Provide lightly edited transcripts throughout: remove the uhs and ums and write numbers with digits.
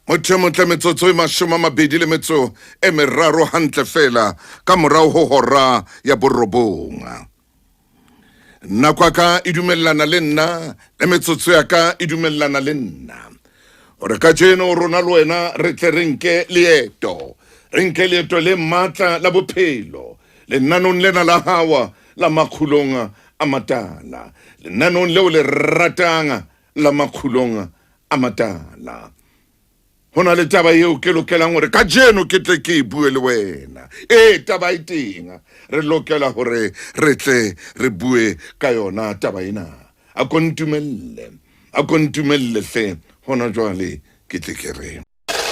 Motho e motle, metsotso e 23 hantle fela ka morao ho hora ya 9. Nako ya ka e dumellana le nna le metsotso ya ka e dumellana le nna gore kajeno rona le wena re tle re nke leeto, re nke leeto le matla la bophelo lenanong lena la hawa la Makgulong a Matala, lenanong leo le ratang la Makgulong a Matala. Ho na le taba eo ke lokelang hore kajeno ke tle ke e bue le wena. Ee, taba e teng, re lokela hore re tle re bue ka yona taba ena. A ko ntumelle, a ko ntumelle hle hona jwale ke tle ke re.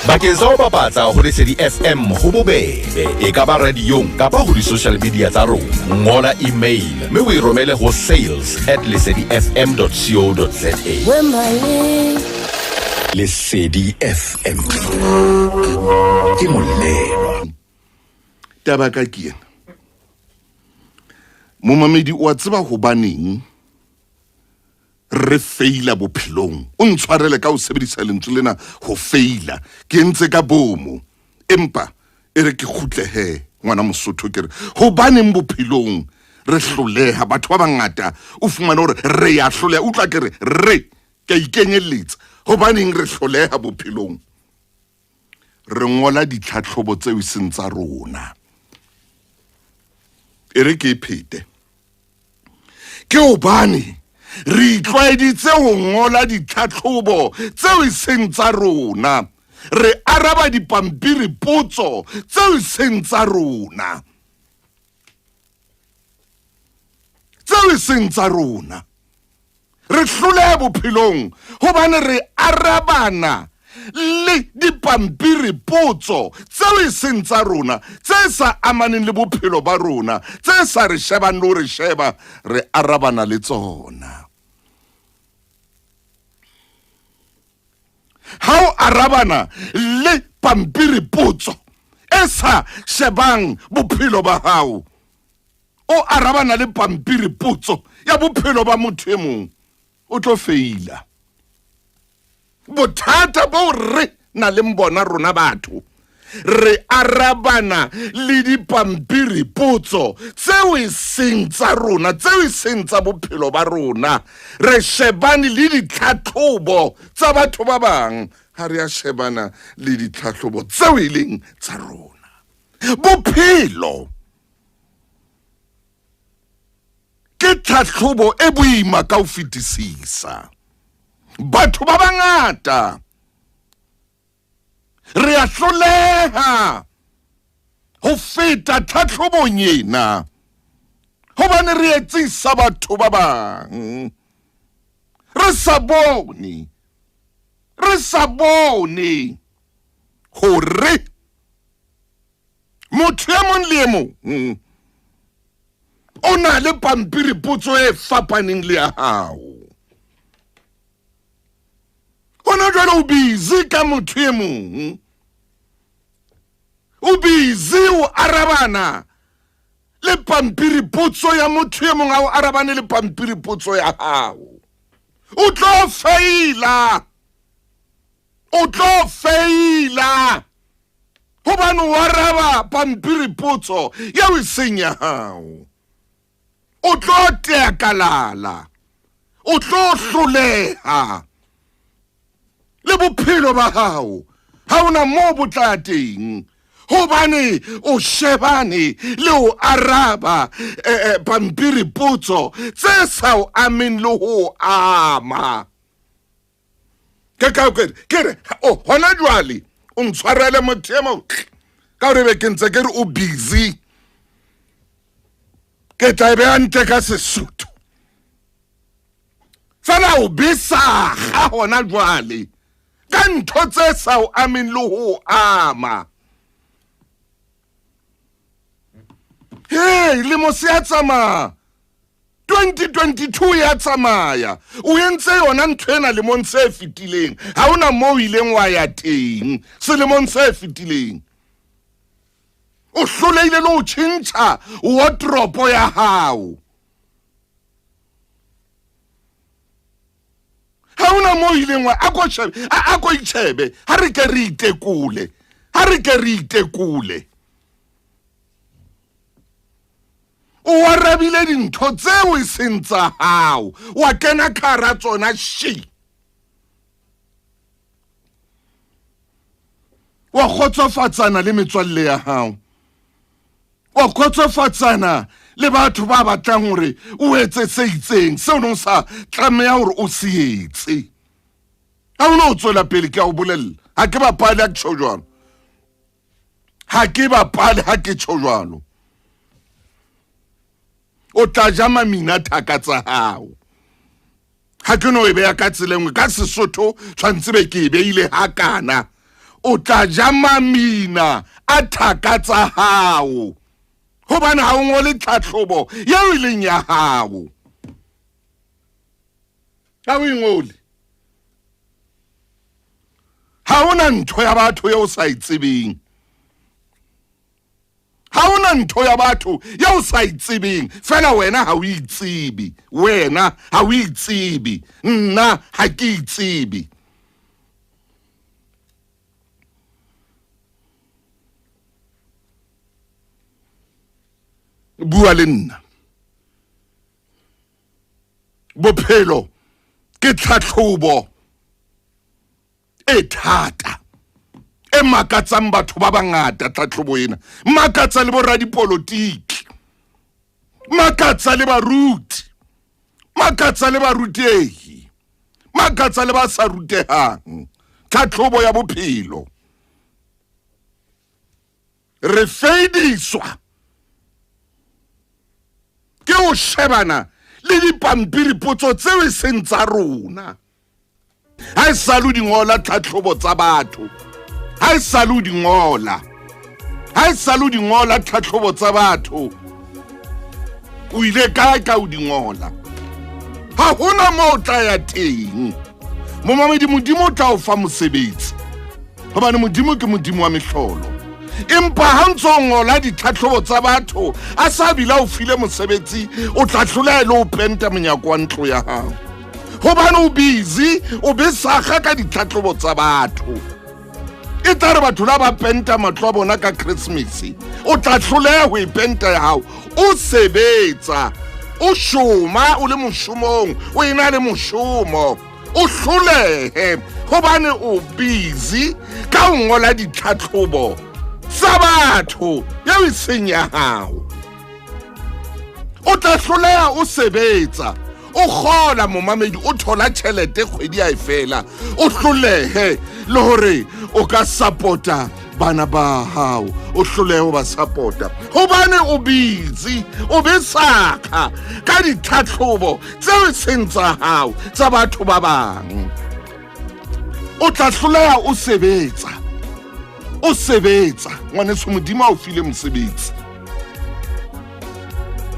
Bakeng sa ho bapatsa ho Lesedi FM ho bobebe, e ka ba radiong kapa ho di-social media tsa rona. Ngola email mme o e romele ho sales at lesedifm.co.za. Lesedi FM ke molelwa. Taba ka ke ena. Momamedi, o a tseba hobaneng re feila bophelong? O ntshwarele ka ho sebedisa lentswe lena ho feila, ke entse ka bomo, empa e re ke kgutlehe ngwana Mosotho, ke re hobaneng bophelong re hloleha? Batho ba bangata o fumane hore re ya hloleha. Utlwa ke re re ke a ikenyelletsa. Hobaneng re hloleha bophelong? Re ngola ditlhatlhobo tseo e seng tsa rona. E re ke e phete. Ke hobane re itlwaeditse ho ngola ditlhatlhobo tseo e seng tsa rona, re araba dipampiri potso tseo e seng tsa rona, tseo e seng tsa rona. Re hloleha bophelong hobane re arabana le dipampiri potso tseo e seng tsa rona, tse sa amaneng le bophelo ba rona, tse sa re shebang le ho re sheba, re arabana le tsona. Ha o arabana le pampiri potso e sa shebang bophelo ba hao, o arabana le pampiri potso ya bophelo ba motho e mong, o tlo feila. Bothata bo re na leng bona rona batho, re arabana le dipampiri potso tseo e seng tsa rona, tseo e seng tsa bophelo ba rona. Re shebane le ditlhatlhobo tsa batho ba bang, ha re a shebana le ditlhatlhobo tseo e leng tsa rona. Bophelo ke tlhatlhobo e boima ka ho fetisisa. Batho ba bangata re a hloleha ho feta tlhatlhobong ena hobane re etsisa batho ba bang, re sa bone, re sa bone hore motho e mong le e mong o na le pampiri potso e fapaneng le ya hao. Hona jwale o busy ka motho e mong, o busy o arabana le pampiri potso ya motho e mong, a o arabane le pampiri potso ya hao. O tlo feila, o tlo feila hobane o araba pampiri potso yeo e seng ya hao. O tlo teakalala, o tlo hloleha le bophelo ba hao ha ona moo bo tla teng hobane o shebane le o araba pampiri potso tse sa o ameng le ho ama. Ke ka ke ke re o hona jwale o ntshwarele motho e mong ka hore be ke ntse ke re o busy, ke tla e beha ntle ka Sesotho fela, o besaga hona jwale ka ntho tse sa o ameng le ho ama. Hey, lemo se a tsamaya, 2022 ya tsamaya. O entse yona ntho ena lemong se fetileng, ha ona moo o ileng wa ya teng selemong se fetileng. O hlolehile le ho tjhentjha wardrobe ya hao. Ha hona moo ileng wa a ko shebe, a ko itjhebe. Ha re ke re itekole, ha re ke re itekole. O arabile dintho tseo e seng tsa hao, wa kena ka hara tsona shi. Wa kgotsofatsana le metswalle ya hao, wa kgotsofatsana le batho ba batlang hore o etse se itseng seo ne o sa tlameha hore o se etse. Ha o no tswela pele, ke a o bolella, ha ke bapale ha ke tjho jwalo, ha ke bapale ha ke tjho jwalo. O tla ja mamina thaka tsa hao. Ha ke no e beya ka tsela e nngwe, ka Sesotho tshwantse be ke e beile hakana. O tla ja mamina a thaka tsa hao, hobane ha o ngole tlhatlhobo eo e leng ya hao. Ha o e ngole. Ha hona ntho ya batho eo o sa e tsebeng. Ha hona ntho ya batho eo o sa e tsebeng, fela wena ha o itsebe, wena ha o itsebe, nna ha ke itsebe. Bua le nna. Bophelo ke tlhatlhobo e thata e makatsang batho ba bangata. Tlhatlhobo ena makatsa le boradipolotiki, makatsa le baruti, makatsa le barutehi, makatsa le ba sa rutehang. Tlhatlhobo ya bophelo, re feidiswa ke ho shebana le dipampiri potso tseo e seng tsa rona. Ha e sale o di ngola tlhatlhobo tsa batho, ha e sale o di ngola, ha e sale o di ngola tlhatlhobo tsa batho, o ile kae ka o di ngola? Ha hona moo o tla ya teng. Momamedi, Modimo o tla o fa mosebetsi, hobane Modimo ke Modimo wa mehlolo. Empa ha ntse o ngola ditlhatlhobo tsa batho, a sa bile o file mosebetsi, o tla hloleha le ho penta monyako wa ntlo ya hao, hobane o busy o besakga ka ditlhatlhobo tsa batho. E tla re batho la ba penta matlo a bona ka Christmas, o tla hloleha ho e penta ya hao. O sebetsa, o shoma, o le moshomong, o ena le moshomo, o hlolehe hobane o busy ka ho ngola ditlhatlhobo tsa batho eo e seng ya hao. O tla hloleha o sebetsa, o kgola, momamedi, o thola tjhelete kgwedi ya e fela, o hlolehe le hore o ka support-a bana ba hao, o hlolehe ho ba support-a hobane o busy o besakga ka ditlhatlhobo tseo e seng tsa hao, tsa batho ba bang. O tla hloleha o sebetsa, o sebetsa, ngwaneso, Modimo a o file mosebetsi,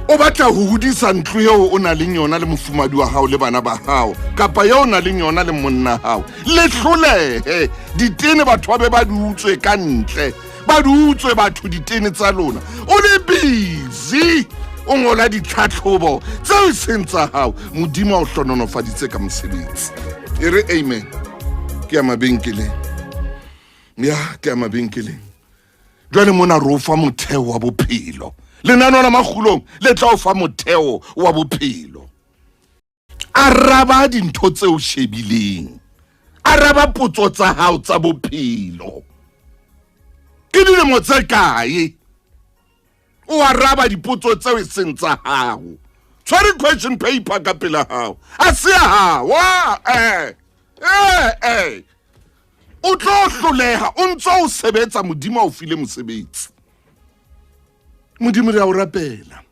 o batla ho hodisa ntlo eo o nang le yona le mofumadi wa hao le bana ba hao, kapa eo o nang le yona le monna hao, le hlolehe ditene, batho ba be ba di utswe ka ntle, ba di utswe batho ditene tsa lona, o le busy o ngola ditlhatlhobo tseo e seng tsa hao. Modimo a o hlohonolofaditse ka mosebetsi. E re amen. Ke ya mabenkeleng, ya ke ya mabenkeleng. Jwale mona re o fa motheo wa bophelo. Lenaneo la Makgulong le tla o fa motheo wa bophelo. Araba dintho tseo shebileng, araba potso tsa hao tsa bophelo. Ke dilemo tse kae o araba dipotso tseo e seng tsa hao? Tshware question paper ka pela hao, a se ya hao. O tlo hloleha o ntso o sebetsa, Modimo a o file mosebetsi. Modimo, re a o rapela,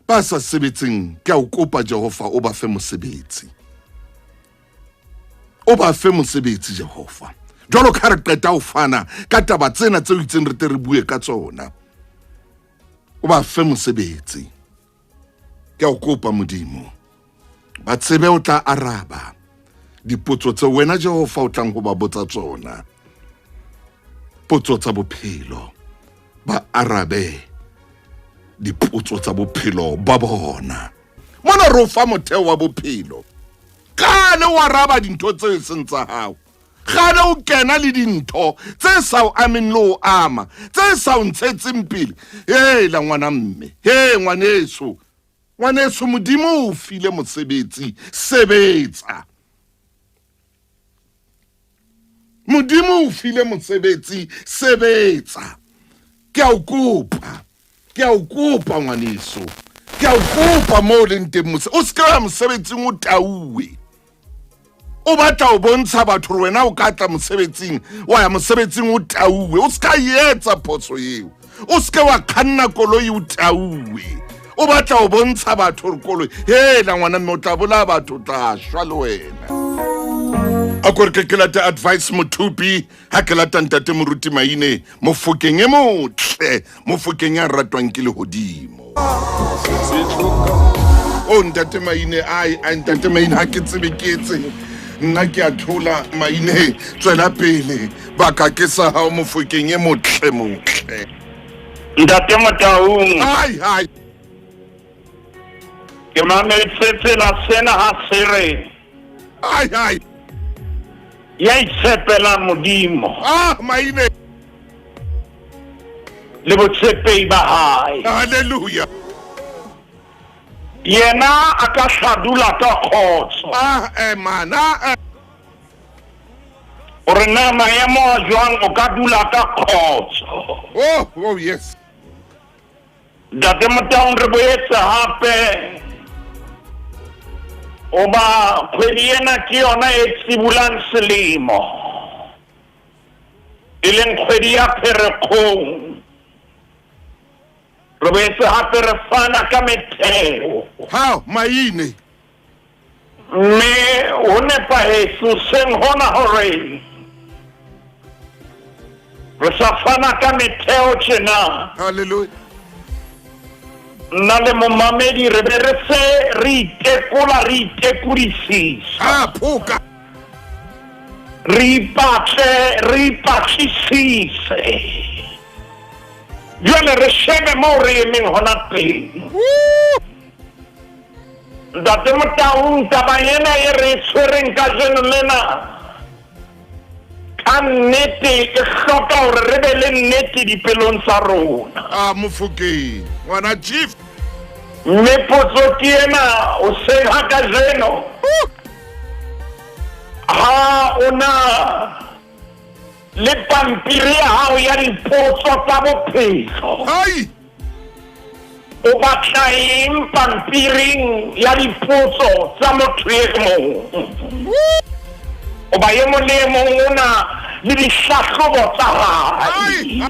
ba sa sebetseng ke a o kopa Jehova, o ba fe mosebetsi, o ba fe mosebetsi Jehova. Jwalo ka re qeta ho fana ka taba tsena tseo itseng re tle re bue ka tsona, o ba fe mosebetsi, ke a o kopa Modimo. Ba tsebe o tla araba dipotso tseo wena Jehova o tlang ho ba botsa tsona, potso tsa bophelo. Ba arabe dipotso tsa bophelo ba bona. Mona re o fa motheo wa bophelo. Kgale o araba dintho tseo e seng tsa hao. Kgale o kena le dintho tse sa o ameng le o ama, tse sa o ntshetseng pele. Hela ngwana mme, he ngwaneso, ngwaneso Modimo o file mosebetsi, sebetsa. Modimo o file mosebetsi, sebetsa. Ke a o kopa, ke a o kopa ngwaneso, ke a o kopa mo o leng teng mose, o se ke wa mosebetsing o tauwe. O batla o bontsha batho gore wena o ka tla mosebetsing, wa ya mosebetsing o tauwe. O se ka etsa phoso eo. O se ke wa kganna koloi o tauwe. O batla o bontsha batho gore koloi, hela ngwana mme o tla bolaya batho, o tla shwa le wena. A kore ke ke lata advice mothupi, ha ke lata ntate Moruti Maine, mofokeng e motle, mofokeng ya ratwang ke lehodimo. O ntate Maine, ai ai ntate Maine, ha ke tsebe ke etseng. Nna ke a thola Maine, tswela pele, baka ke sa hao mofokeng e motle motle. Ntate Motaung. Ai ai. Ke mametse tsela sena ha se re. Ai ai. Ya itshepelang Modimo. Ah, Maine. Le botshepehi ba hae. Hallelujah. Yena a ka hladula ka kgotso. Ah, man, ah, eh. Hore na maemo a jwang o ka dula ka kgotso. Oh, oh yes. Ntate Motaung re boetse hape oba kgwedi ena ke yona e tsibulang selemo, e leng kgwedi ya Pherekgong. Re boetse hape re fana ka metheo. Ha, Maine. Mme ho nepahetse hoseng hona hore re sa fana ka metheo tjena. Hallelujah. Nna le momamedi re be re se re itekola, re itekodisisa. Ha, phoka. Re ipatle, re ipatlisise. Jwale re shebe moo re emeng hona teng. Ntate Motaung, taba ena e re e tshwereng kajeno lena, ka nnete e hloka hore re be le nnete dipelong tsa rona. Ah, Mofokeng, ngwana chief. Mme potso ke ena, hoseng ha kajeno, ha o na le pampiri ya hao ya dipotso tsa bophelo? Hai! O batla eng pampiring ya dipotso tsa motho e mong? Hoba e mong le e mong o na le dihlahlobo tsa hae.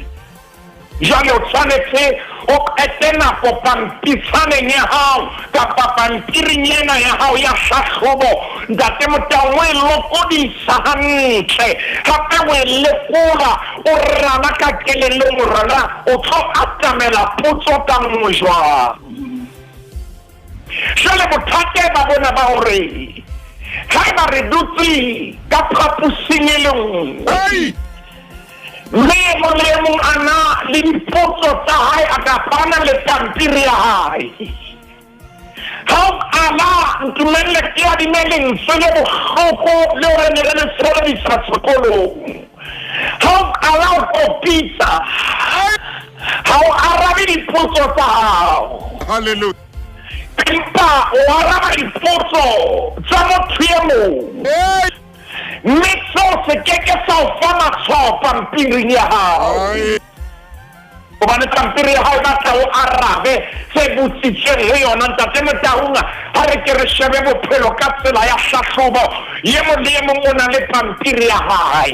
Jwale o tshwanetse o qete nako pampitshaneng ya hao kapa pampiring ena ya hao ya hlahlobo, Ntate Motaung, o e lokodisa hantle, hape o e lekola, o rala ka kelellong hore na o tlo atamela potso ka nngwe jwang. Jwale bothata e ba bona ba hore haeba re dutse ka phaposing e le nngwe, mme e mong le e mong a na le dipotso tsa hae, a ka fana le pampiri ya hae. Ha o qala, ntumelle ke adime lentswe le bohloko leo re ne re le sebedisa sekolong. Ha o qala o kopitsa, ha o arabe dipotso tsa hao. Hallelujah. Empa o araba dipotso tsa motho e mong. Mme seo se ke ke sa o fa matshwao pampiring ya hao. Hobane pampiri ya hao e batla o arabe tse botsitsweng ho yona. Ntate Motaung, ha re ke re shebe bophelo ka tsela ya hlahlobo. Ye mong le ye mong o na le pampiri ya hae.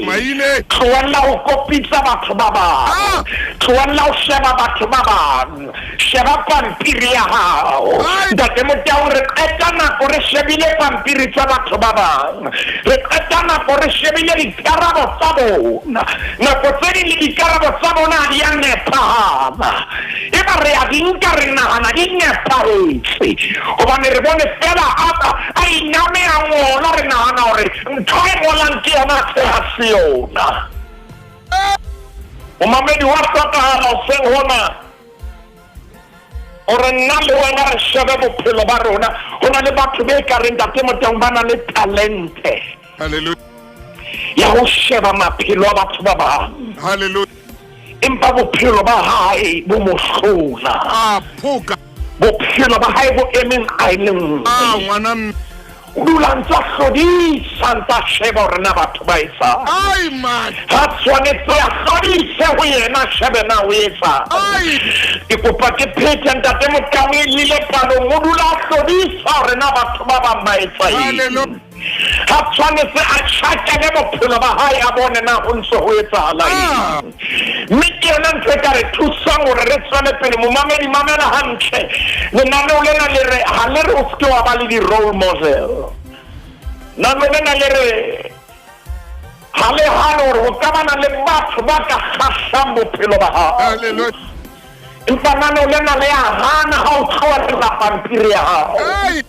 Tlohella ho kopitsa batho ba bang. Tlohella ho sheba batho ba bang. Sheba pampiri ya hao. Ntate Motaung, re qeta nako re shebile pampiri tsa batho ba bang. Re qeta nako re shebile dikarabo tsa bona. Nako tse ding le dikarabo tsa bona ha di a nepahala. Eba re a di nka re nahana di nepahetse. Hobane re bone feela a a iname a ngola, re nahana hore ntho e ngolang ke yona, athe ha se yona. Momamedi wa hlokahala hoseng hona. Hore nna le wena re shebe bophelo ba rona. Ho na le batho be ka reng Ntate Motaung ba na le talente. Hallelujah. Ya ho sheba maphelo a batho ba bang. Hallelujah. Empa bophelo ba hae bo mo hlola. A phoka. Bophelo ba hae bo emeng a e le nngwe. A ngwana mme. O dula ntse a hlodisa, ntse a sheba hore na batho ba etsang. Ai man. Ha tshwanetse a hlodise ho yena, a shebe na o etsang. Ai. Ke kopa ke phethe Ntate Motaung e llile palong, o dula a hlodisa hore na batho ba bang ba etsa eng. Hallelujah. Ha tshwanetse a tjhakele bophelo ba hae a bone na ho ntse ho etsahala Ah. eng. Mme ke yona ntho e ka re thusang hore re tswele pele. Momamedi, mamela hantle. Lenaneo lena le re ha le re o seke wa ba le di-role model. Lenaneo lena le re ha le hane hore ho ka bana le batho ba ka kgahlang bophelo ba hao. Hallelujah. Empa lenaneo lena le a hana ha o tlohella pampiri ya hao. Ai.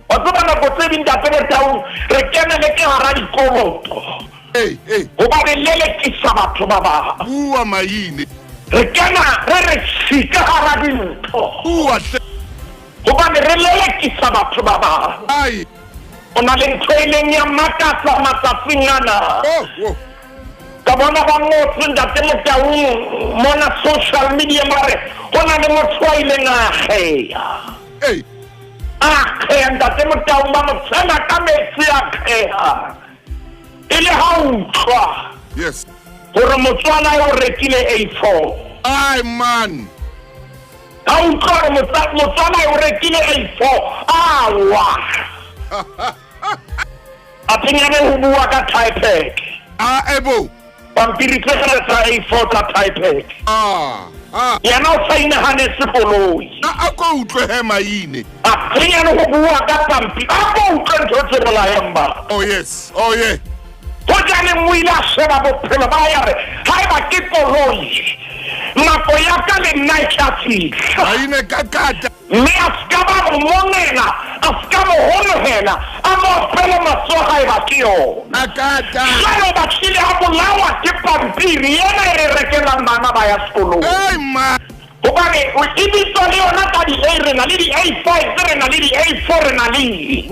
Wa tseba nako tse ding Ntate Motaung re kenele ke hara dikoloto. Hey, hey. Hobane lelekisa batho ba bang. Bua maine. Re kena re re sika hara dintho. Bua hle. Hobane re lelekisa batho ba bang. Ai. O na le ntho e leng ya makatsa matsatsing ana. Oh, oh. Ka bona ba ngotswe Ntate Motaung mona social media ba re ho na le motho a ileng a akgeha. Hey. A akgeha Ntate Motaung ba mo tshela ka metsi a akgeha. E le ha utlwa. Yes. Hore motswala o rekile A4. Ai man. Ha utlwa hore motswala o rekile A4. Awa. A phenyane ho bua ka typepad. A ebo. Pampiri tse kgale tsa A4 tsa typepad. Ah. Ah. Yena o sa inahanetse koloi. A ko utlwe he maine. A phenyane ho bua ka pampiri. A ko utlwe ntho tse bolayang batho. Oh yes. Oh yeah. Ho janeng o ile a sheba bophelo ba ya re haeba ke koloi nako ya ka le nna e tla fihla. Maine ka kata. Mme a ska ba mo monela, a ska mo honohela, a mo opele matsoho haeba ke yona. A kata. Jwale o batlile a bolawa ke pampiri ena e re rekelang bana ba ya sekolong. Hey ma. Hobane o e bitswa le yona ka di-A, re na le di-A5, re na le di-A4, re na le eng.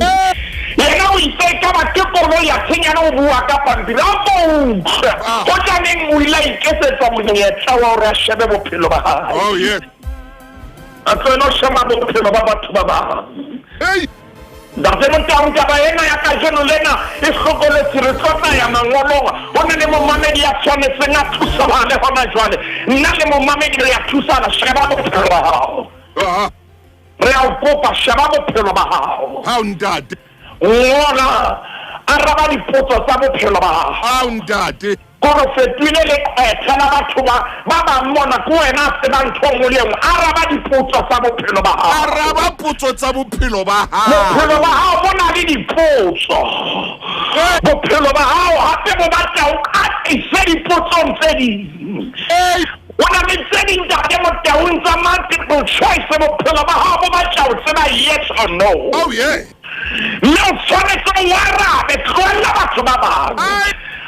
Yena o itse e ka ba ke koloi ya tshenyana o bua ka pampiri. A ko utlwe. Ho tjaneng o ile a iketsetsa monyetla wa hore a shebe bophelo ba hae. Oh yes. A tlohele ho sheba bophelo ba batho ba bang. Hey. Ntate Motaung, taba ena ya kajeno lena e hlokoletse re tlo tla ya mangolong. Ho na le momamedi ya tshwanetseng a thusana le hona jwale. Nna le momamedi re ya thusana, sheba bophelo ba hao. Aha. Re a o kopa, sheba bophelo ba hao. Hao ntate. Ngola, araba dipotso tsa bophelo ba hao. Hao ntate. Kore fetohile leqethe la batho ba ba bang mona, ke wena a tsebang ntho e nngwe le e nngwe. Araba dipotso tsa bophelo ba hao. Araba potso tsa bophelo ba hao. Bophelo ba hao bo na le dipotso. Bophelo ba hao hape bo batla o atise dipotsong tse ding. O na le tse ding Ntate Motaung tsa multiple choice. Bophelo ba hao bo batla o tseba yes or no. Oh yeah. Mme o tshwanetse o arabe, tlohella batho ba bang.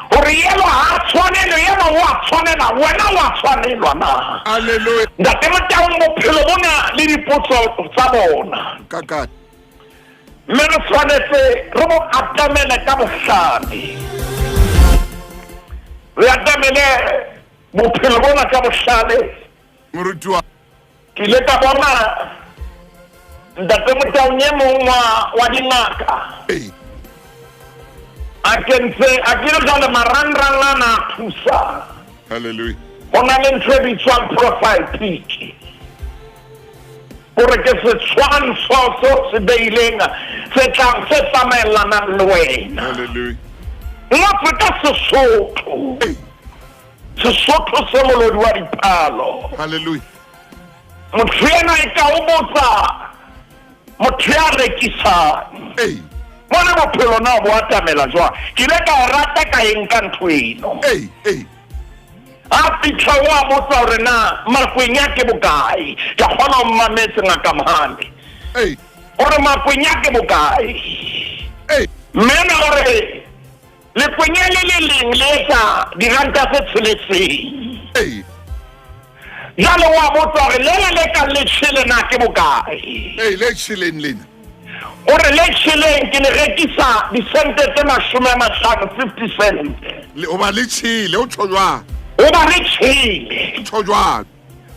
Hore yeno ha tshwanelo, yeno wa tshwanela, wena wa tshwanelwa na. Hallelujah. Ntate Motaung, bophelo bona le dipotso tsa bona. Kaka. Mme re tshwanetse re bo atamele ka bohlale. Re atamele bophelo bona ka bohlale. Moruti wa. Ke ile ka bona Ntate Motaung e mong wa dingaka. Hey. A kentse a kile jwale marangrang ana a thusa. Hallelujah. Ho na le ntho e bitswang profile pic. Hore ke setshwantsho seo se beileng se tlang se tsamaellanang le wena. Hallelujah. Ngotswe ka Sesotho. Hey. Sesotho se molodi wa dipalo. Hallelujah. Motho ena e ka o botsa motho ya rekisang. Hey. Mona bophelo na bo atamela jwang? Ke ile ka o rata ka eng ka ntho eno. Hey, hey. A fitlha o a botsa hore na makwenya ke bokae. Ke kgona ho mmametse ngaka Mohale. Hey. Hore makwenya ke bokae. Hey. Mme na hore lekwenya le le leng le etsa diranta tse tsheletseng. Hey. Jwale wa botsa hore lena le kang le tjhele na ke bokae? Ee, le tjheleng lena. O re le tjheleng ke le rekisa disente tse 50, 50 cent. Le, hoba le tjhele, o tjho jwang? Hoba le tjhele. O tjho jwang?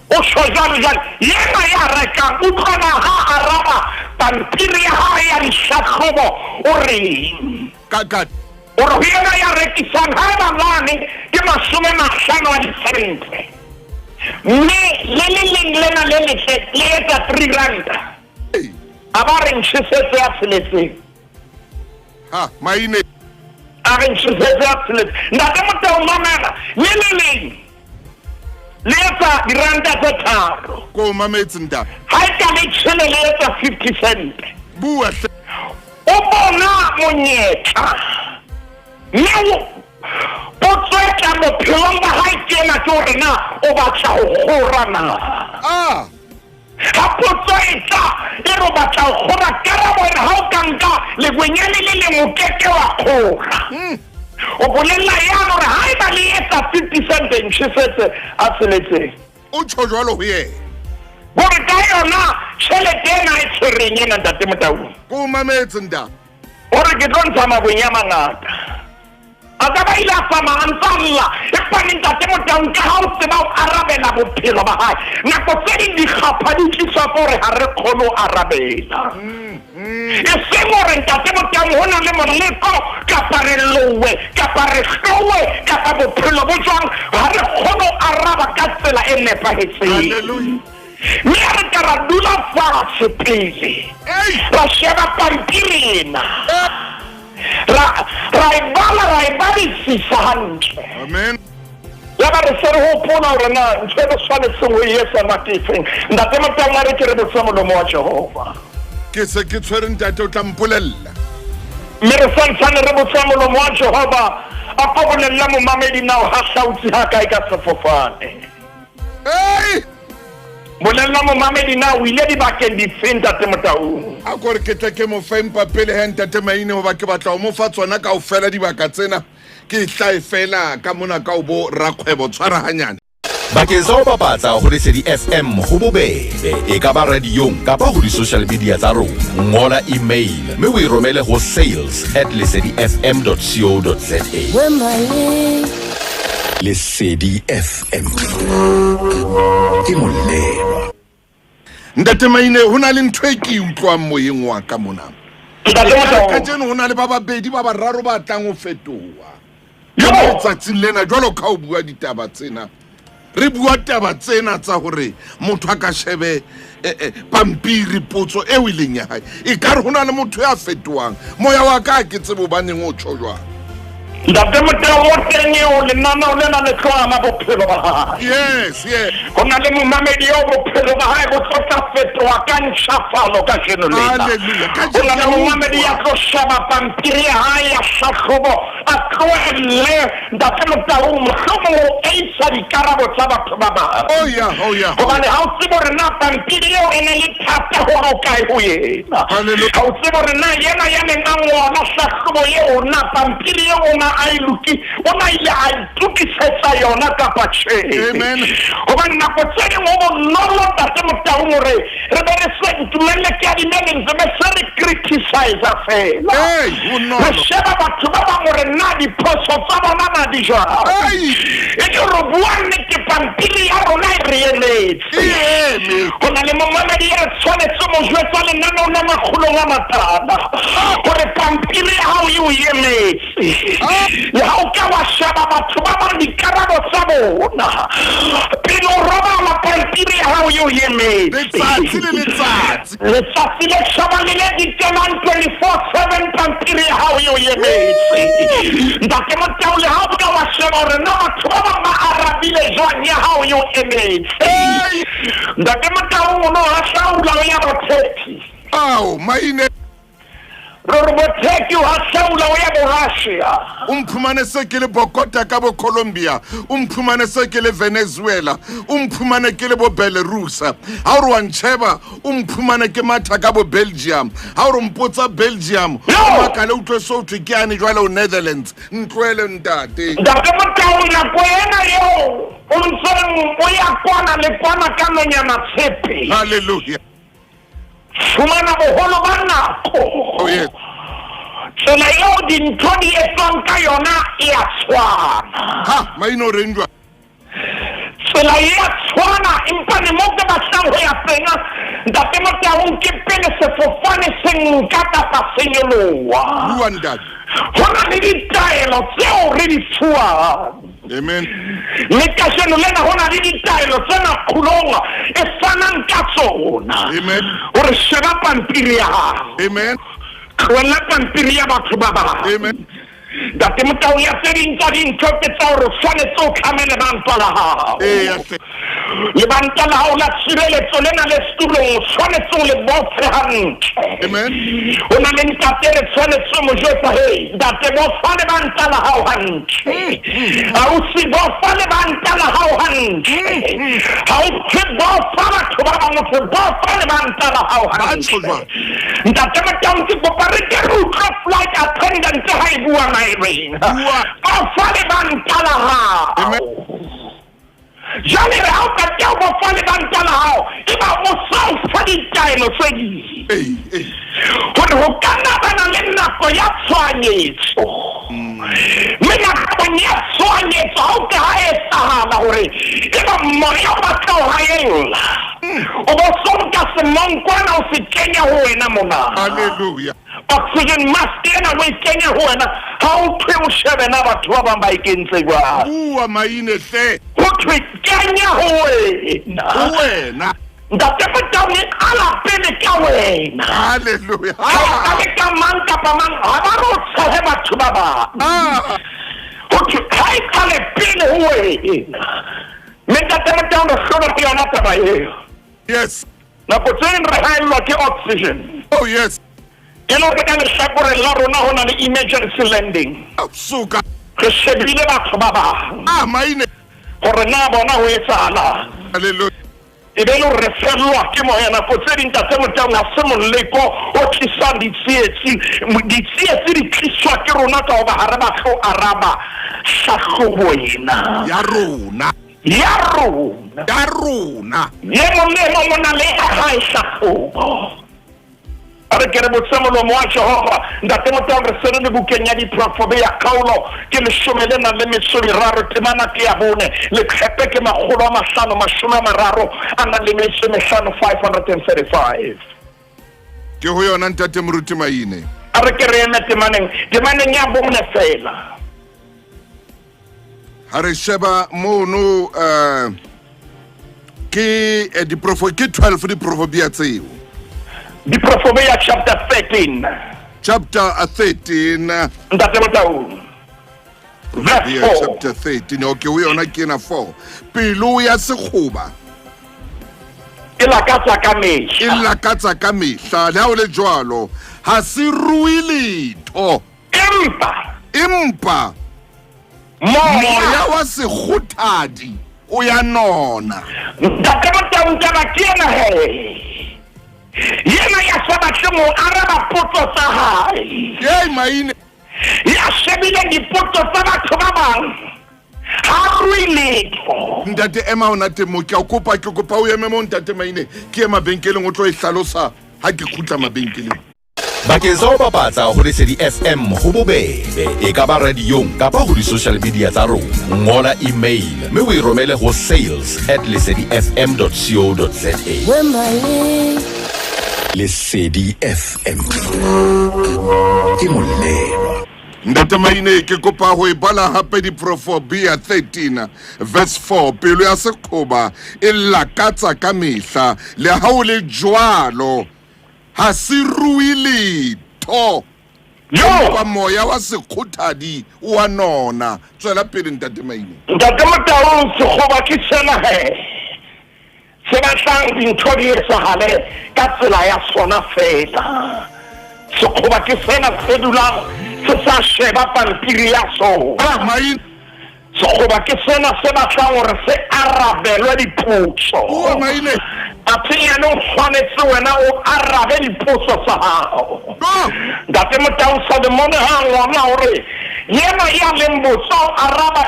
O tjho jwalo jwale. Yena ya rekang, utlwana ha araba pampiri ya hae ya dihlahlobo, o reng? Ka, ka. O re ho yena ya rekisang, haeba lane ke 50 a disente, mme le le leng lena le letle le etsa 3 ranta, a ba re ntjhesetse ya tsheletseng. Ha, maine. A re ntjhesetse ya tsheletseng. Ntate Motau, mamela, le le leng le etsa diranta tse 3. Ko mametse, ntate. Ha e ka le tjhele le etsa 50 cent. Bua hle. O bona monyetla. Mme potso e tlang bophelong ba hae ke ena, ke hore na o batla ho kgora na. Ha potso e tla e re o batla ho kgora, karabo e re ha o ka nka legwenyane le leng o keke wa kgora. O bolella yane hore haeba le etsa 50 cent ntjhesetse a tsheletseng. O tjho jwalo ho yena. Hore ka yona tjhelete ena e tshwereng ena, Ntate Motau. Ko mametse, ntate. Hore ke tlo ntsha mabonya a mangata. A ka ba ile a tsamaya a ntsa lla, empa ne Ntate Motau ka ha o tseba ho arabela bophelo ba hae. Nako tse ding dikgapha di tliswa ke hore ha re kgone ho arabela. E seng hore Ntate Motau ho na le moleko kapa re lowe kapa re hlowe kapa bophelo bo jwang, ha re kgone ho araba ka tsela e nepahetseng. Hallelujah. Mme ha re ka ra dula fatshe pele, ra sheba pampiri ena, ra ra e bala, ra e badisisa hantle. Amen. Ya ba re se re hopola hore na ntho e re tshwanetseng ho e etsa na ke efeng. Ntate Motau, a re ke re botse molomo wa Jehova. Ke se ke tshwere, ntate, o tla mpolella. Mme re santsane re botsa molomo wa Jehova, a ko bolella momamedi na o hahlautse ha kae ka sefofane. Hey! Bolella momamedi na o ile dibakeng difeng, Ntate Motau. A ko re ke tle ke mo fe mpa pele he, Ntate Maine, hoba ke batla ho mo fa tsona kaofela dibaka tsena. Ke hlae fela ka mona ka o bo rakgwebo, tshwara hanyane. Bakeng sa ho bapatsa ho Lesedi FM ho bobebe, e ka ba radiong kapa ho di-social media tsa rona. Ngola email mme o e romele ho sales@lesedifm.co.za. Lesedi FM ke molelwa. Ntate Maine, ho na le ntho e ke e utlwang moyeng wa ka mona. Ntate Motau. Kajeno ho na le ba babedi ba bararo ba tlang ho fetoha. Yo! Letsatsing lena, jwalo ka ho bua ditaba tsena, re bua taba tsena tsa hore motho a ka shebe pampiri potso eo e leng ya hae. E ka re ho na le motho ya fetohang. Moya wa ka ha ke tsebe hobaneng o tjho jwang. Ntate Motau, o teng eo lenaneo lena le tlo ama bophelo ba hae. Yes, yes. Ho na le momamedi eo bophelo ba hae bo tlo tla fetoha ka ntjhafalo kajeno lena. Hallelujah. Ka Ho na le Jesu. momamedi ya tlo sheba pampiri ya hae ya hlahlobo, a tlohelle Ntate Motau mohlomong ho eisa dikarabo tsa batho ba bang. Oh yeah, oh yeah. Hobane ha o tsebe hore na pampiri eo e ne le thata ho ho kae ho yena. Hallelujah. Ha o tsebe hore na yena ya neng a ngola hlahlobo eo, na pampiri eo o na a e loki, o na ile a itokisetsa yona kapa tjhe. Amen. Hobane nako tse ding ho bonolo Ntate Motau hore re be re se ntumelle ke adime lentswe, be se re criticize fela. Hey, bonolo. Re sheba batho ba bang hore na diphoso tsa bona na di jwang. Hey! E ke re bua nnete, pampiri ya rona e re emetse. E eme. Ho na le momamedi ya tshwanetse mo jwetsa lenaneo la makgolong a matala hore pampiri ya hao e o emetse. Le ha o ka wa sheba batho ba bang dikarabo tsa bona, pele o robala pampiri ya hao e o emetse. Letsatsi le letsatsi. Letsatsi le tjhaba le le dikelang 24/7, pampiri ya hao e o emetse. Ntate Motau, le ha o ka wa sheba hore na batho ba bang ba arabile jwang, ya hao e o emetse. Hey! Ntate Motau, o no hahlaula o ya bo Turkey. Ao, Maine. Re re bo Turkey, o hahlaula o ya bo Russia. O mphumane se ke le Bogota ka bo Colombia, o mphumane se ke le Venezuela, o mphumane ke le bo Belarus. Ha o re wa ntjheba, o mphumane ke matha ka bo Belgium. Ha o re mpotsa Belgium, No! o makale utlwe so thwe ke yane jwale o Netherlands. Ntlohele ntate. Ntate Motau, nako ena eo O ntseng o ya kwana le kwana ka nonyana tshepe. Hallelujah. Fumana boholo ba nako. Oh, yes. Tsela eo dintho di etswang ka yona e a tshwana. Ha, maino o reng jwang? Tsela e a tshwana empa ne mo ke batlang ho ya teng ntate Motaung ke pele sefofane se nka kapa se nyoloha. Bua ntate. Ho na le ditaelo tseo re di fuwang. Amen. Le kajeno lena ho na le ditaelo tse makgolong e fanang ka tsona. Amen. Hore sheba pampiri ya hao. Amen. Tlohella pampiri ya batho ba bang. Amen. Ntate Motau ya tse ding tsa dintho ke tsa hore o tshwanetse o tlame lebanta la hao. Eya hle. Lebanta la hao la tshireletso lena le setulong o tshwanetse o le bofe hantle. Amen. Ho na le ntate re tshwanetse o mo jwetsa he ntate bofa lebanta la hao hantle. Ausi bofa lebanta la hao hantle. Ha o thwe bofa batho ba bang o thwe bofa lebanta la hao Ba tjho hantle. jwang? Ntate Motaung ke kopa re ke re utlwe flight attendant ha e bua maereng. Bua. Bofa lebanta la hao. Amen. Jwale re ha o qeta ho bofa lebanta la hao, eba o sa o fa ditaelo tse ding. Ee, ee. Hore ho ka nna ba na le nako ya tshohanyetso. Mme nakong ya tshohanyetso ha o ka ha etsahala hore eba moya o batla ho haella, o bo so nka semonkwana o se kenya ho wena mona. Hallelujah. Oxygen mask ena o e kenya ho wena, ha o thwe o shebe na batho ba bang ba e kentse jwang. Bua maine hle. Ho thwe kenya ho wena. Ho wena. Ntate Motaung e qala pele ka wena. Hallelujah. Ha e qale ka mang kapa mang, ha ba re o tshehe batho ba bang. Ah. Ho thwe ha e qale pele ho wena. Mme Ntate Motaung re hlolwa ke yona taba eo. Yes. Nako tse ding re haellwa ke oxygen. Oh yes. E le hore ka lehlakoreng la rona ho na le emergency landing. Suka. Re shebile batho ba bang. Ah, maine. Hore na bona ho etsahalang. Hallelujah. E be le hore re fellwa ke moya nako tse ding Ntate Motaung ha se moleko o tlisang ditsietsi. Ditsietsi di tliswa ke rona ka hoba ha re batle ho araba hlahlobo ena. Ya rona. Ya rona. Ya rona. Ye mong le mong o na le ya hae hlahlobo. A re ke re botse molomo wa Jehova. Ntate Motaung re se re le bukeng ya Diprofobea kgaolo ke leshome le nang le metso e meraro temana ke ya bone leqhepe ke makgolo a mahlano mashome a mararo a nang le metso e mehlano 535. Ke ho yona Ntate Moruti Maine. A re ke re eme temaneng temaneng ya bone fela. Ha re sheba mono ke diprofo ke 12 diprofobia tseo. Diprofobia chapter 13. Chapter 13. Ntate Motaung. Verse 4. Chapter 13. Okay, o yona ke ena 4. Pelo ya sekgoba e lakatsa ka mehla. E lakatsa ka mehla. Le ha o le jwalo, ha se rue letho. Empa moya wa sekgothadi o ya nona. Ntate Motaung taba ke ena he. Yena ya sa batleng ho araba potso tsa hae. Hey maine. Ya shebileng dipotso tsa batho ba bang. Ha rue letho. Ntate ema hona teng mo ke a kopa ke kopa o eme mo Ntate Maine ke ye mabenkeleng o tlo e hlalosa ha ke kgutla mabenkeleng. Bakeng sa ho bapatsa ho Lesedi FM ho bobebe, e ka ba radiong kapa ho di-social media tsa rona. Ngola email mme o e romele ho sales@lesedifm.co.za. Lesedi FM ke molelwa. Ntate Maine ke kopa ho e bala hape Diprofobia 13 verse 4. Pelo ya sekgoba e lakatsa ka mehla, le ha o le jwalo ha se rue letho. Empa moya wa sekgothadi o a nona. Tswela pele Ntate Maine. Ntate Motaung sekgoba ke sena he. Se batlang dintho di etsahale ka tsela ya sona fela. Sekgoba ke sena se dulang se sa sheba pampiri ya sona. Ah, Maine. Sekgoba ke sena se batlang hore se arabelwe dipotso. Bua Maine. Athe yena o tshwanetse wena o arabe dipotso tsa hao. Go. Ntate Motau Solomon ha a ngola hore yena ya leng botsa o araba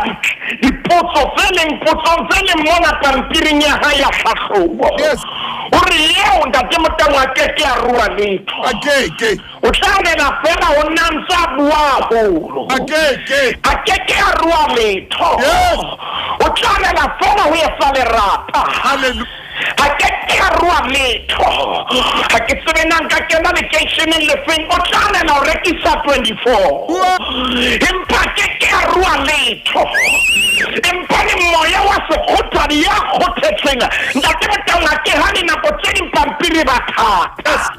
dipotso tse leng potsong tse leng mona pampiring ya hae ya tlhahlobo. Yes. O re eo Ntate Motau a ke ke a rua letho. A ke ke. O tla rela fela ho nna ntse a bua haholo. A ke ke. A ke ke a rua letho. Yes. O tla rela fela ho etsa lerata. Hallelujah. A ke ke a rua letho. Ha ke tsebe na nka kena lekeisheneng lefeng. O tla rela ho rekisa 24. Bua. Empa a ke ke a rua letho. Empa le moya wa sekgothadi ya kgothetseng. Ntate Motaung a ke hane nako tse ding pampiri ba thata. Yes.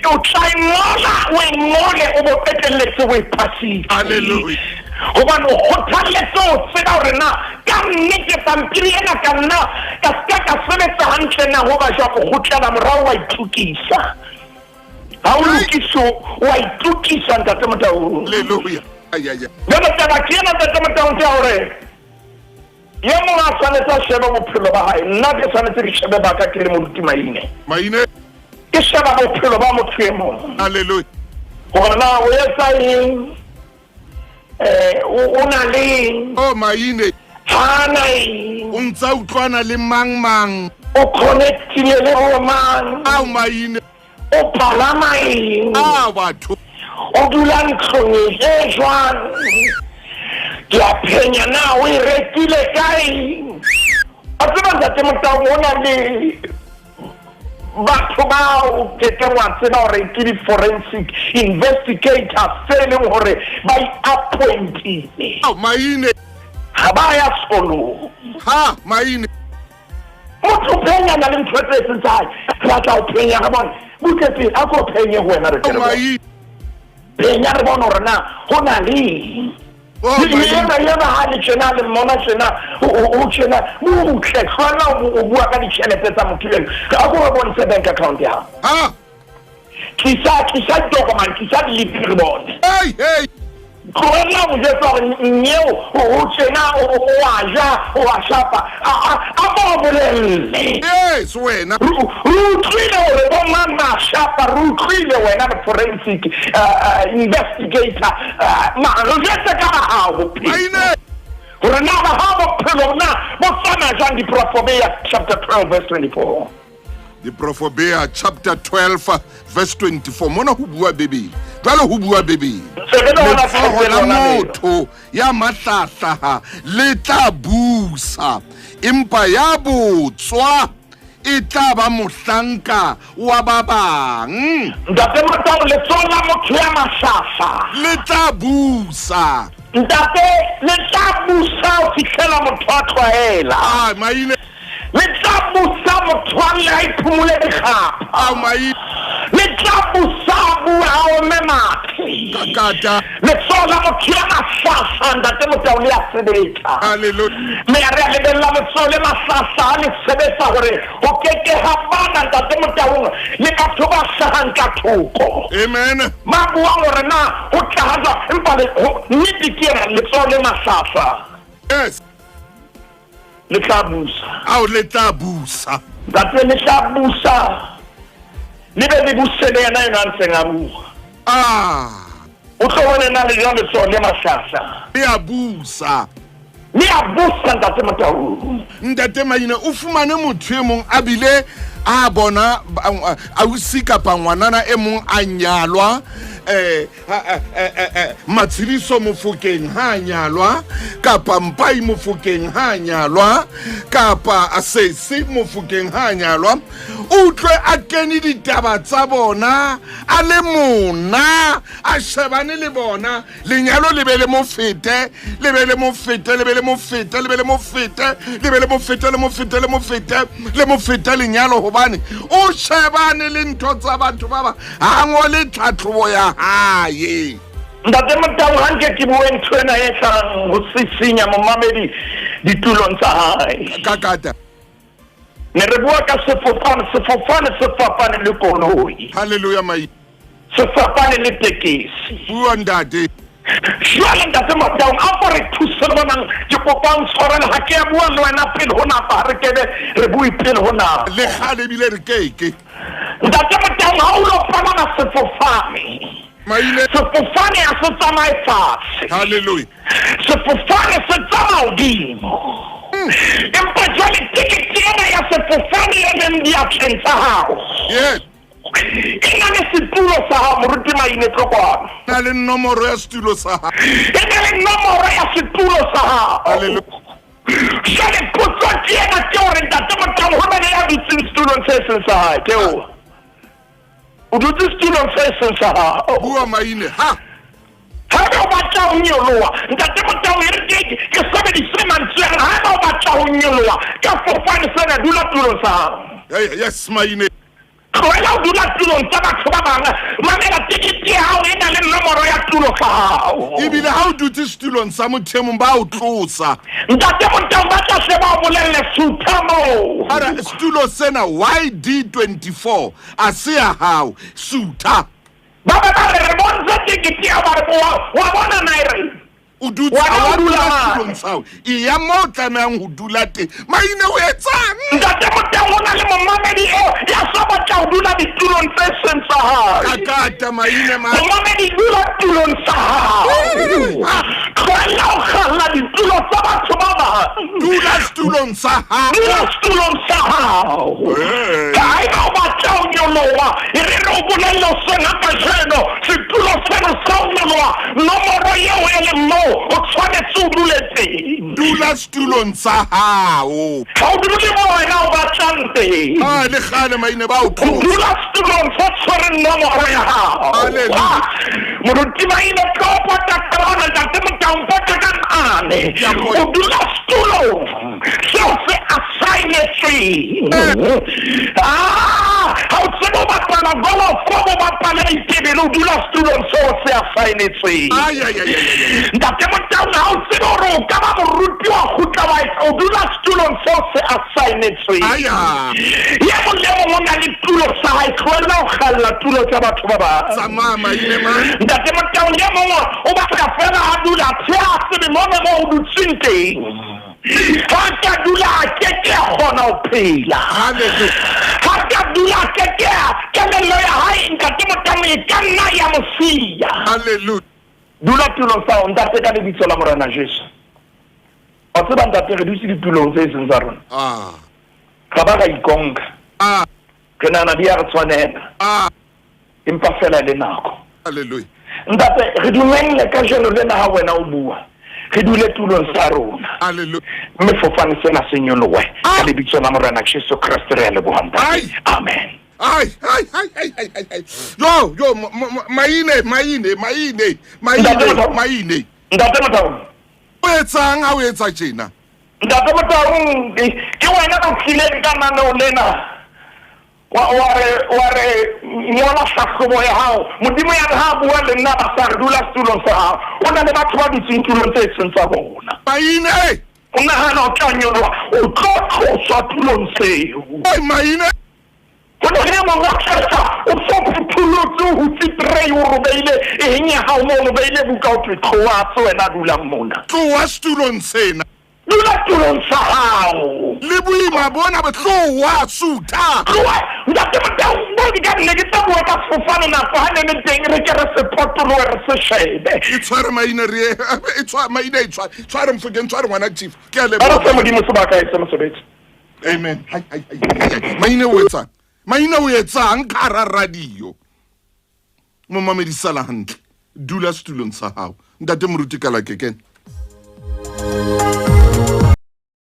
O tla e ngola, o e ngole, o bo qetelletse o e phasitse. Hallelujah. Hobane o kgothalletse ho tseba hore na ka nnete pampiri ena ka nna ka seka ka sebetsa hantle na ho ba jwang, o kgutlela morao wa itokisa. Ha o lokise wa itokisa Ntate Motaung. Hallelujah. Ay ay ay. Jwale taba ke ena Ntate Motaung ke ya hore ye mongwe a tshwanetse a shebe bophelo ba hae, nna ke tshwanetse ke shebe ba ka ke le moruti Maine. Maine. Ke sheba bophelo ba motho e mong. Hallelujah. Hore na o etsa eng, o na le eng. Oh Maine. Ha na eng. O ntsa utlwana le mang mang. O connectile le bo mang. Ao Maine. O palama eng. A batho. O dula ntlong e jwang. Ke a phenya na o e rekile kae. A tseba Ntate Motaung o na le batho bao ke ke wa tseba hore ke di-forensic investigators tse leng hore ba i-appointile. Ao Maine. Ha ba ya sekolong. Ha Maine. Motho o phenyana le ntho tse seng tsa hae. Re batla ho phenya re bone. Butle pele a ko phenye ho wena re tle re bone. Phenya re bone hore na ho na le eng. Yena yena ha le tjena le mmona tjena o tjena butle tlohella o bua ka ditjhelete tsa motho eno. A ko re bontshe bank account ya hao. Ha. Tlisa tlisa ditokomane, tlisa dilipi re bone. Hey hey. Tlohella ho jwetsa hore nyeo o tjena o a ja o a shapa. A mo bolelle. Yes wena. Re utlwile hore bo mang ba shapa, re utlwile wena le forensic investigator. Re jwetse ka ba hao bophelo. Maine. Hore na ba hao bophelo na bo tsamaya jwang. Diprofobea chapter 12 verse 24. Diprofobea chapter 12 verse 24. Mona ho bua Bibele. Jwale ho bua Bibele. Letsoho la motho ya mahlahlaha le tla busa, empa ya botswa e tla ba mohlanka wa ba bang. Ntate Motaung, letsoho la motho ya mahlahla le tla busa. Ntate, le tla busa ho fihlela motho a tlwaela. Ah, Maine. Le tla busa motho a lle a iphumule dikgapha. Ao Maine. Le tla busa a bua a ome mathe. Kakata. Letsoho la motho ya mahlahla Ntate Motaung le a sebetsa. Hallelujah. Mme a re a lebella letsoho le mahlahla ha le sebetsa hore ho ke ke ha bana Ntate Motaung le batho ba hlahang ka thoko. Amen. Ba buang hore na ho tla ha jwang, empa nnete ke ena, letsoho le mahlahla. Yes. Le tla busa. Ao le tla busa. Ntate le tla busa. Le be le buse le yena eno a ntseng a bua. Ah. O tlo bone na le jwang letsoho le mahlahla. Le a busa. Le a busa Ntate Motaung. Ntate Maine o fumane motho e mong a bile a bona ausi kapa ngwanana e mong a nyalwa, Matshediso Mofokeng ha nyalwa, kapa Mpai Mofokeng ha nyalwa, kapa Sesi Mofokeng ha nyalwa. Utlwe a kene ditaba tsa bona a le mona, a shebane le bona, lenyalo le be le mo fete, le be le mo fete, le be le mo fete, le be le mo fete, le be le mo fete, le mo fete, le mo fete, le mo fete lenyalo, hobane o shebane le ntho tsa batho ba ba ha ngole tlhatlhobo ya hae. Ntate Motaung, ha nke ke bue ntho ena e tlang ho sisinya momamedi ditulong tsa hae. Kakata. Ne re bua ka sefofane, sefofane se fapane le koloi. Hallelujah mai. Se fapane le tekesi. Bua ntate. Jwale Ntate Motaung, a ko re thuse bonang, ke kopa o ntshwarele ha ke a bua le wena pele ho nako, ha re kebe re bue pele ho nako. Le kgale ebile re keke. Ntate Motaung, ha o lo palama sefofane, Maile. sefofane ha se tsamaye fatshe. Hallelujah. Sefofane se tsamaya hodimo. Empa jwale tekete ena ya sefofane e leng diatleng tsa hao. Yes. E na le setulo sa hao, Moruti Maine, tlo kwano. Na le nomoro ya setulo sa hao. E na le nomoro ya setulo sa hao. Hallelujah. Jwale potso ke ena, ke hore Ntate Motaung, ho na le ya dutseng setulong se seng sa hae, ke o. O dutse setulong se seng sa hao. Bua Maine, ha. Haeba o batla ho nyoloha, Ntate Motaung, e re ke ke sebedise mantswe ana, haeba o batla ho nyoloha ka sefofane sena, dula tulong sa hao. Hey, yes Maine. Tlohela ho dula tulong tsa batho ba bang. Mamela, tekete ya hao e na le nomoro ya tulo sa hao. Ebile ha o dutse setulong sa motho e mong, ba o tlosa. Ntate Motaung, ba tla hle ba o bolelle, sutha moo. Ara setulo sena YD24 a se ya hao, sutha. Ba be ba re, re bontshe tekete ya hao, ba re, wa bona na e reng? O dutse, Wena ha o wa dula dula mane. setulong sa hao. Eya moo o tlamehang ho dula teng. Maine o etsang? Ntate Motaung, ho na le momamedi eo ya sa batla ho dula ditulong tse seng tsa hae. Kakata Maine ma. Momamedi, dula tulong sa hao. Tlohella ho kgalla ditulo tsa batho ba bang. Dula setulong sa hao. Dula setulong sa hao. Hey. Haeba o batla ho nyoloha, e re re o bolelle hoseng ha kajeno, setulo seno sa ho nyoloha, nomoro eo e leng moo o tshwanetse o dule teng. Dula setulong sa hao. Ha o dule moo wena o batlang teng. Ah, le kgale Maine ba o O tlosa. dula setulong se tshwereng nomoro ya hao. Hallelujah. Ah, Moruti Maine, tlo pota ka ona, Ntate Motaung, pota ka nqane. Ke a pota. O dula setulong seo se assignetsweng. Ah, ha o tsebe ho bapala golf, o bapale ditebele, o dula setulong seo se assignetsweng. Ai, ai, ai, ai, ai. Ntate Motaung, ha o tsebe hore o ka ba moruti wa kgutla wa etsa, o dula setulong seo se assignetsweng. Ai, ah. Ye mong le mong o na le tulo sa hae, tlohella ho kgalla tulo tsa batho ba bang. Tsamaya Maine man. Ntate Motaung, ye mong o batla fela a dula, tjhe a tsebe mona moo o dutseng teng. Ha ka dula a ke ke a kgona ho phela. Hallelujah. Ha ka dula a ke ke a, kelello ya hae, Ntate Motaung, e ka nna ya mo siya. Hallelujah. Dula tulong sa hao, Ntate, ka lebitso la Morena Jesu. Wa tseba, Ntate, re dutse ditulong tse seng tsa rona. Ah. Ra ba ra ikonka. Ah. Re nahana di a re tshwanela. Ah. Empa fela le nako. Hallelujah. Ntate, re dumelle kajeno lena ha wena o bua. Re dule tulong sa rona. Hallelujah. Mme fofane sena se nyolohe. Ah. Ka lebitso la Morena Jesu Kreste re a leboha, Ntate. Ai. Amen. Ai, ai, ai, ai, ai, ai, ai. Yo, yo, Maine, Maine, Maine, Maine, Ntate Motaung. Maine. Ntate Motaung. O etsang ha o etsa tjena? Ntate Motaung, ke wena o tlileng ka naneo lena. Wa, wa re, wa re, ngola hlahlobo ya hao. Modimo ya re ha a bua le nna ba sa re dula setulong sa hao. O na le batho ba dutseng tulong tse seng tsa bona. Maine! O nahana o tla nyoloha, o tlo tloswa tulong seo. Ai, Maine! Ho na le mong a tla o so phutholotse, o hutse tray, o robeile eng ya hao moo, o beile buka, o thwe tloha se wena dulang mona. Tloha setulong sena. Dula tulong sa hao. Le boima bona bo tloha, sutha. Tloha, Ntate Motaung, mo ke ka nne ke tla bua ka sefofane nako ha ne le teng, re ke re se potolohe, re se shebe. E tshware Maine, re ye, e tshware Maine, e tshware. Tshware Mofokeng, tshware ngwana chief. Ke a Ba re leboha. se Modimo sebaka e se mosebetsi. Amen. Hai, hai, hai, hai, hai. Maine o etsang? Maine o etsang ka hara radio? Momamedi, sala hantle. Dula setulong sa hao. Ntate Moruti Kalakekene.